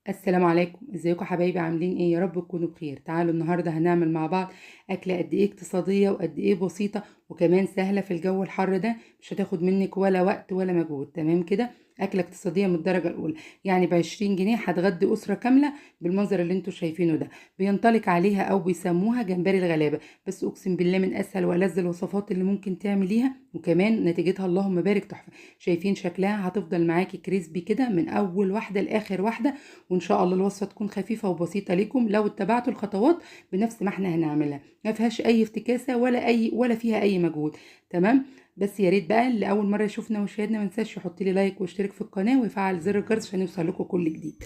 السلام عليكم، ازيكم حبايبي؟ عاملين ايه؟ يا رب تكونوا بخير. تعالوا النهارده هنعمل مع بعض اكله قد ايه اقتصادية وقد ايه بسيطة وكمان سهلة في الجو الحر ده، مش هتاخد منك ولا وقت ولا مجهود. تمام كده، اكله اقتصادية من الدرجة الاولى، يعني ب20 جنيه هتغدي اسره كاملة بالمنظر اللي انتوا شايفينه ده. بينطلق عليها او بيسموها جمبري الغلابة، بس اقسم بالله من اسهل والذ الوصفات اللي ممكن تعمليها، وكمان نتيجتها اللهم بارك تحفة. شايفين شكلها؟ هتفضل معاكي crispy كده من اول واحدة لاخر واحدة، وان شاء الله الوصفة تكون خفيفة وبسيطة لكم لو اتبعتوا الخطوات بنفس ما احنا هنعملها، ما فيهاش اي افتكاسه ولا فيها اي مجهود. تمام، بس يا ريت بقى اللي اول مرة يشوفنا ويشاهدنا ما ينساش يحط لي like ويشترك في القناة ويفعل زر الجرس عشان يوصل لكم كل جديد.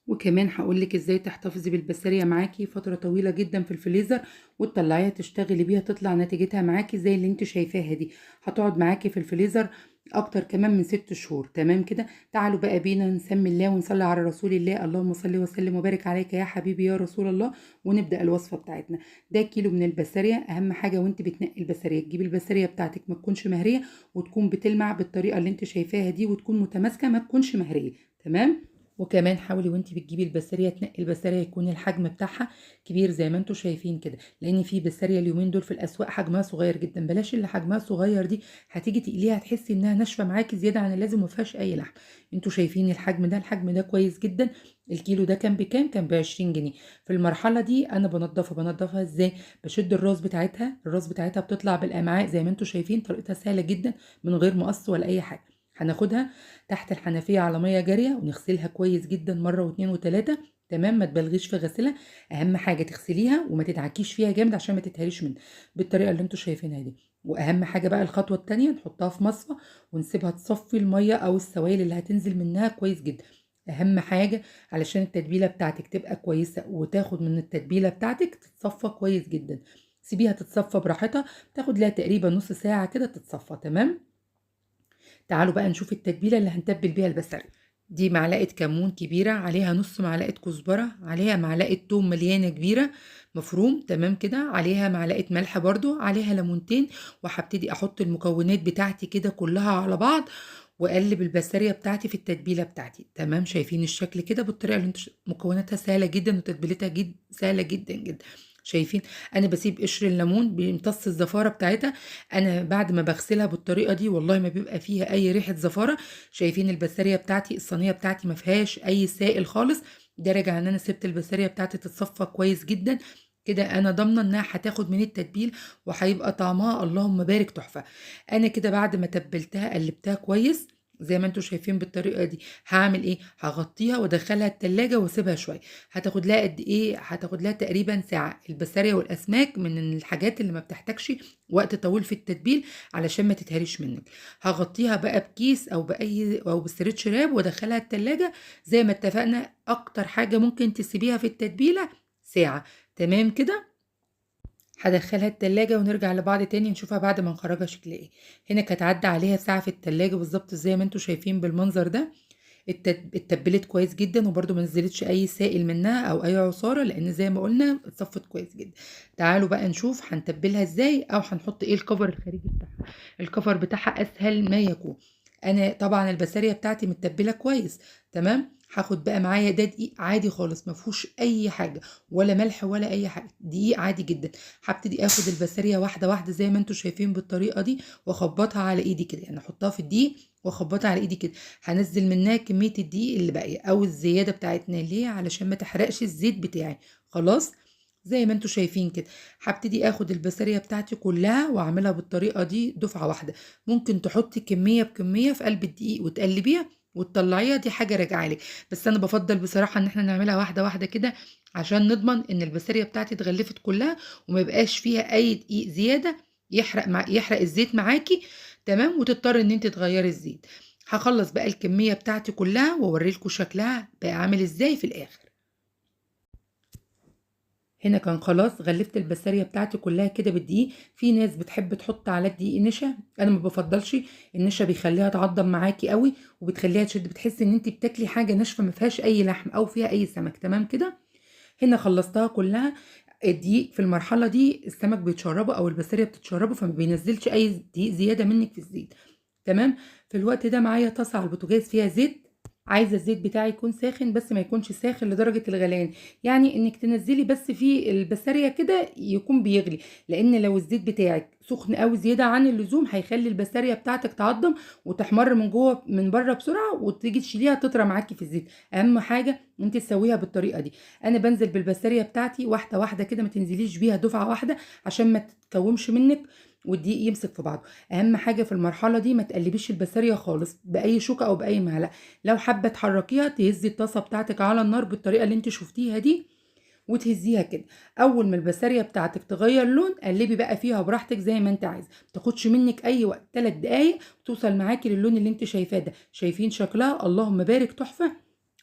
وكمان هقول لك ازاي تحتفظي بالبسارية معاكي فترة طويلة جدا في الفريزر وتطلعيها تشتغلي بيها، تطلع نتيجتها معاكي زي اللي انت شايفاها دي، هتقعد معاكي في الفريزر اكتر كمان من 6 شهور. تمام كده، تعالوا بقى بينا نسمي الله ونصلي على رسول الله، اللهم صل وسلم وبارك عليك يا حبيبي يا رسول الله، ونبدا الوصفة بتاعتنا. ده كيلو من البسارية. اهم حاجة وانت بتنقي البسارية تجيبي البسارية بتاعتك ما تكونش مهريه وتكون بتلمع بالطريقة اللي انت شايفاها دي، وتكون متماسكة ما تكونش مهريه. تمام، وكمان حاولي وانت بتجيبي البسارية تنقي البسارية يكون الحجم بتاعها كبير زي ما انتم شايفين كده، لان في بسارية اليومين دول في الاسواق حجمها صغير جدا. بلاش اللي حجمها صغير دي، هتيجي تقليها هتحسي انها ناشفة معاكي زيادة عن اللازم وما فيهاش اي لحم. انتوا شايفين الحجم ده؟ الحجم ده كويس جدا. الكيلو ده كان بكام؟ كان ب20 جنيه. في المرحلة دي انا بنضفها ازاي؟ بشد الراس بتاعتها، الراس بتاعتها بتطلع بالامعاء زي ما انتم شايفين، طريقتها سهلة جدا من غير مقص ولا اي حاجة. هناخدها تحت الحنفية على مية جارية ونغسلها كويس جدا مرة واتنين وتلاتة. تمام، ما تبالغيش في غسلها، اهم حاجة تغسليها وما تدعكيش فيها جامد عشان ما تتهريش منها بالطريقة اللي انتوا شايفينها دي. واهم حاجة بقى الخطوة التانية، نحطها في مصفى ونسيبها تصفي المية او السوائل اللي هتنزل منها كويس جدا. اهم حاجة علشان التتبيله بتاعتك تبقى كويسة وتاخد من التتبيله بتاعتك تتصفى كويس جدا. سيبيها تتصفى براحتها، تاخد لها تقريبا نص ساعة كده تتصفى. تمام، تعالوا بقى نشوف التتبيله اللي هنتبل بيها البسارية. دي معلقه كمون كبيرة، عليها نص معلقه كزبره، عليها معلقه توم مليانة كبيرة مفروم. تمام كده، عليها معلقه ملح برضو، عليها ليمونتين. وهبتدي احط المكونات بتاعتي كده كلها على بعض واقلب البسارية بتاعتي في التتبيله بتاعتي. تمام، شايفين الشكل كده بالطريقة اللي انتوا مكوناتها سهلة جدا وتتبيلتها جد سهلة جدا جدا. شايفين انا بسيب قشر الليمون بيمتص الزفاره بتاعتها. انا بعد ما بغسلها بالطريقة دي والله ما بيبقى فيها اي ريحه زفاره. شايفين البسارية بتاعتي، الصينية بتاعتي ما فيهاش اي سائل خالص. ده راجع ان انا سبت البسارية بتاعتي تتصفى كويس جدا كده، انا ضامنه انها هتاخد من التتبيل وهيبقى طعمها اللهم بارك تحفة. انا كده بعد ما تبلتها قلبتها كويس زي ما انتم شايفين بالطريقة دي. هعمل ايه؟ هغطيها وادخلها التلاجة واسيبها شوية. هتاخد لها قد ايه؟ هتاخد لها تقريبا ساعة. البسارية والاسماك من الحاجات اللي ما بتحتاجش وقت طويل في التتبيل علشان ما تتهريش منك. هغطيها بقى بكيس او باي او ب stretch wrap وادخلها التلاجة زي ما اتفقنا. اكتر حاجة ممكن تسيبيها في التتبيله ساعة. تمام كده، هدخلها التلاجة ونرجع لبعض تاني نشوفها بعد ما نخرجها شكل ايه. هنا كانت عدى عليها ساعة في التلاجة بالظبط زي ما انتوا شايفين بالمنظر ده. اتبلت كويس جدا وبرده ما نزلتش اي سائل منها او اي عصارة، لان زي ما قلنا اتصفت كويس جدا. تعالوا بقى نشوف هنتبلها ازاي او هنحط ايه الكفر الخارجي بتاعها. الكفر بتاعها اسهل ما يكون. انا طبعا البسارية بتاعتي متبلة كويس. تمام، هاخد بقى معايا ده دقيق عادي خالص ما فيهوش اي حاجة ولا ملح ولا اي حاجة، دقيق عادي جدا. هبتدي اخد البسارية واحدة واحدة زي ما انتم شايفين بالطريقة دي واخبطها على ايدي كده، يعني احطها في الدقيق واخبطها على ايدي كده. هنزل منها كمية الدقيق اللي باقية او الزيادة بتاعتنا ليه علشان ما تحرقش الزيت بتاعي. خلاص زي ما انتم شايفين كده هبتدي اخد البسارية بتاعتي كلها واعملها بالطريقة دي دفعه واحدة. ممكن تحطي كمية بكمية في قلب الدقيق وتقلبيها وتطلعيها، دي حاجة راجعه لك، بس انا بفضل بصراحة ان احنا نعملها واحدة واحدة كده عشان نضمن ان البسارية بتاعتي اتغلفت كلها وما يبقاش فيها اي دقيق زيادة يحرق الزيت معاكي. تمام، وتضطر ان انت تغيري الزيت. هخلص بقى الكمية بتاعتي كلها واوري لكم شكلها بقى عامل ازاي في الاخر. هنا كان خلاص غلفت البسارية بتاعتي كلها كده بالدقيق. في ناس بتحب تحط على الدقيق نشا، انا ما بفضلش النشا، بيخليها تعضم معاكي قوي وبتخليها تشد، بتحسي ان انت بتاكلي حاجة ناشفة ما فيهاش اي لحم او فيها اي سمك. تمام كده، هنا خلصتها كلها. الدقيق في المرحلة دي السمك بيتشربه او البسارية بتتشربه، فما بينزلش اي دقيق زيادة منك في الزيت. تمام، في الوقت ده معايا طاسه على البوتاجاز فيها زيت. عايزه الزيت بتاعي يكون ساخن، بس ما يكونش ساخن لدرجة الغليان، يعني انك تنزلي بس في البسارية كده يكون بيغلي، لان لو الزيت بتاعك سخن قوي زيادة عن اللزوم هيخلي البسارية بتاعتك تعضم وتحمر من جوه من بره بسرعة، وتيجي تشيليها تطرى معاكي في الزيت. اهم حاجة انت تسويها بالطريقة دي. انا بنزل بالبسارية بتاعتي واحدة واحدة كده، ما تنزليش بيها دفعه واحدة عشان ما تتكومش منك والدقيق يمسك في بعضه. اهم حاجة في المرحلة دي ما تقلبيش البسارية خالص باي شوكه او باي معلقه، لو حابة تحركيها تهزي الطاسه بتاعتك على النار بالطريقة اللي انت شفتيها دي وتهزيها كده. اول ما البسارية بتاعتك تغير لون قلبي بقى فيها براحتك زي ما انت عايزه، ما تاخدش منك اي وقت، 3 دقايق توصل معاكي للون اللي انت شايفاه ده. شايفين شكلها؟ اللهم بارك، تحفة،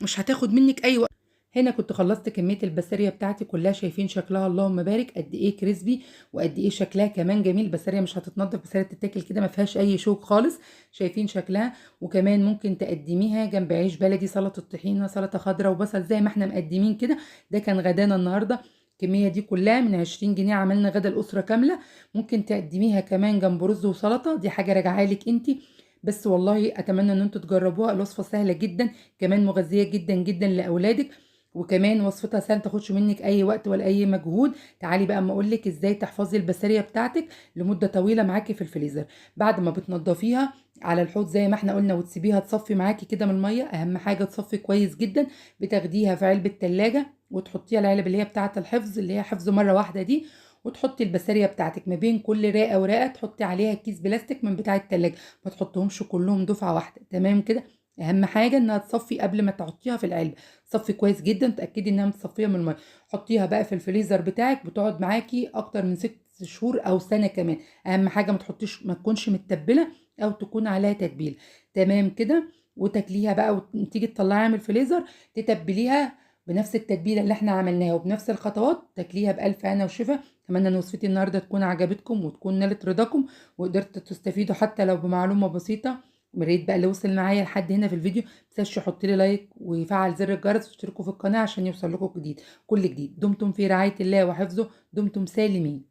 مش هتاخد منك اي وقت. هنا كنت خلصت كمية البسارية بتاعتي كلها، شايفين شكلها اللهم بارك قد ايه crispy وقد ايه شكلها كمان جميل. البسارية مش هتتنضف، بسارية تتاكل كده ما فيهاش اي شوك خالص، شايفين شكلها. وكمان ممكن تقدميها جنب عيش بلدي، سلطة طحينه، سلطة خضراء وبصل زي ما احنا مقدمين كده. ده كان غدانا النهارده، الكمية دي كلها من 20 جنيه عملنا غدا الاسرة كاملة. ممكن تقدميها كمان جنب رز وسلطة، دي حاجة راجعه لك انت بس. والله اتمنى ان انتوا تجربوها، الوصفة سهلة جدا، كمان مغذيه جدا جدا لاولادك، وكمان وصفتها سهلة ما تاخدش منك اي وقت ولا اي مجهود. تعالي بقى اما اقول لك ازاي تحفظي البسارية بتاعتك لمدة طويلة معاكي في الفريزر. بعد ما بتنضفيها على الحوض زي ما احنا قلنا وتسيبيها تصفي معاكي كده من المية، اهم حاجة تصفي كويس جدا، بتاخديها في علبة تلاجة وتحطيها العلب اللي هي بتاعه الحفظ اللي هي حفظ مرة واحدة دي، وتحطي البسارية بتاعتك ما بين كل رقه ورقة تحطي عليها كيس بلاستيك من بتاع التلاجة، ما تحطهمش كلهم دفعه واحدة، تمام كده. اهم حاجة انها تصفي قبل ما تحطيها في العلبة، صفي كويس جدا، تاكدي انها متصفيه من المية. حطيها بقى في الفريزر بتاعك، بتقعد معاكي اكتر من 6 شهور او سنة كمان. اهم حاجة ما تحطيش، ما تكونش متبله او تكون عليها تتبيله، تمام كده. وتاكليها بقى وتيجي تطلعيها من الفريزر تتبليها بنفس التتبيله اللي احنا عملناها وبنفس الخطوات، تاكليها بالف هنا وشفا. اتمنى ان وصفتي النهارده تكون عجبتكم وتكون نالت رضاكم وقدرتوا تستفيدوا حتى لو بمعلومة بسيطة. يا ريت بقى اللي وصل معايا لحد هنا في الفيديو متنساش يحط لي like ويفعل زر الجرس وتشتركوا في القناة عشان يوصل لكم جديد كل جديد. دمتم في رعاية الله وحفظه، دمتم سالمين.